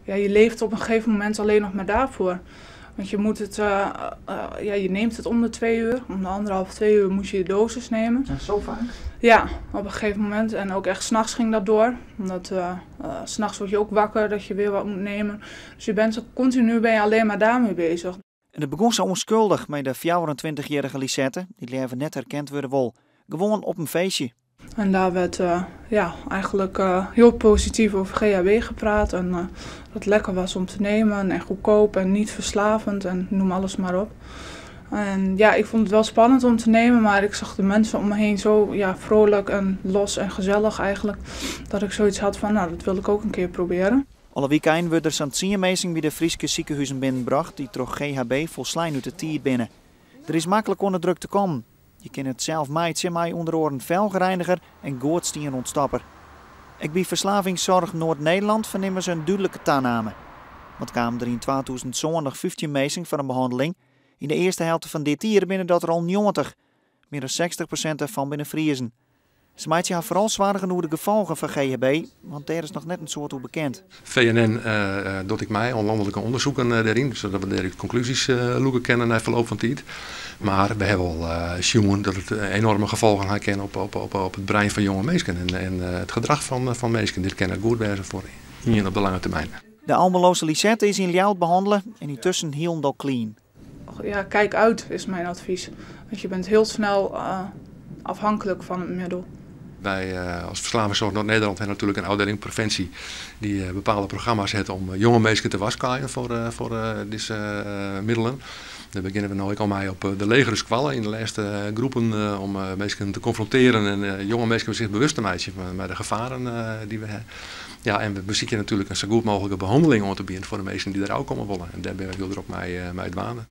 Ja, je leeft op een gegeven moment alleen nog maar daarvoor. Want je moet het, ja, je neemt het om de 2 uur. Om de anderhalf, 2 uur moet je je dosis nemen. En zo vaak? Ja, op een gegeven moment. En ook echt s'nachts ging dat door. Omdat s'nachts word je ook wakker dat je weer wat moet nemen. Dus je bent continu ben je alleen maar daarmee bezig. En it begûn sa ûnskuldich mei de 24-jierrige Lisette, dy't leaver net herkend wurde wol. Gewoan op in feestje. En daar werd ja, eigenlijk heel positief over GHB gepraat. En dat het lekker was om te nemen en goedkoop en niet verslavend en noem alles maar op. En ja, ik vond het wel spannend om te nemen, maar ik zag de mensen om me heen zo, ja, vrolijk en los en gezellig eigenlijk, dat ik zoiets had van, nou, dat wil ik ook een keer proberen. Alle weekend wurde der sa'n 10 minsken by de Fryske sikehuzen binnenbrocht dy't troch GHB folslein út de tiid binne. Der is maklik ûnder druk te kommen. Je kinne it sels meitsje mei ûnder oaren felgereiniger en goatstienûntstopper. Ek by Verslavingszorg Noord-Nederland fernimme se in dúdlike taname. Want kamen der yn 2020 15 minsken foar in behanneling. Yn de earste helte fan dit jier binne dat der al 90. Mear dan 60% dêrfan binne Friezen. Se meitsje har foaral soargen oer de gefolgen fan GHB, want dêr is noch net in soad oer bekend. VNN docht ek mei oan lanlike ûndersiken dêryn, sadat we dêr konklúzjes lûke kinne nei ferrin fan tiid. Mar we hawwe al sjoen dat it enoarme gefolgen ha kin op it brein fan jonge minsken en it gedrach fan minsken. Dit kin goed wêze foar ien op de lange termyn. De Almelose Lisette is yn Ljouwert behannele en yntusken hielendal clean. Ja, kijk uit is mijn advies. Want je bent heel snel afhankelijk van het middel. Wy as Verslavingszorg Noord-Nederland hawwe natuerlik in ôfdieling previnsje dy't bepaalde programma's hat om jonge minsken te warskôgjen foar dizze middelen. Dêr begjinne we no ek al mei op de legere skoalle yn de lêste groepen om minsken te konfrontearjen en jonge minsken sich bewust te meitsjen fan de gefaren dy't we hawwe. Ja, en we besykje natuerlik in sa goed mooglike behanneling oan te bieden foar de minsken dy't der ôfkomme wolle. En dêr binne we hiel drok mei dwaande.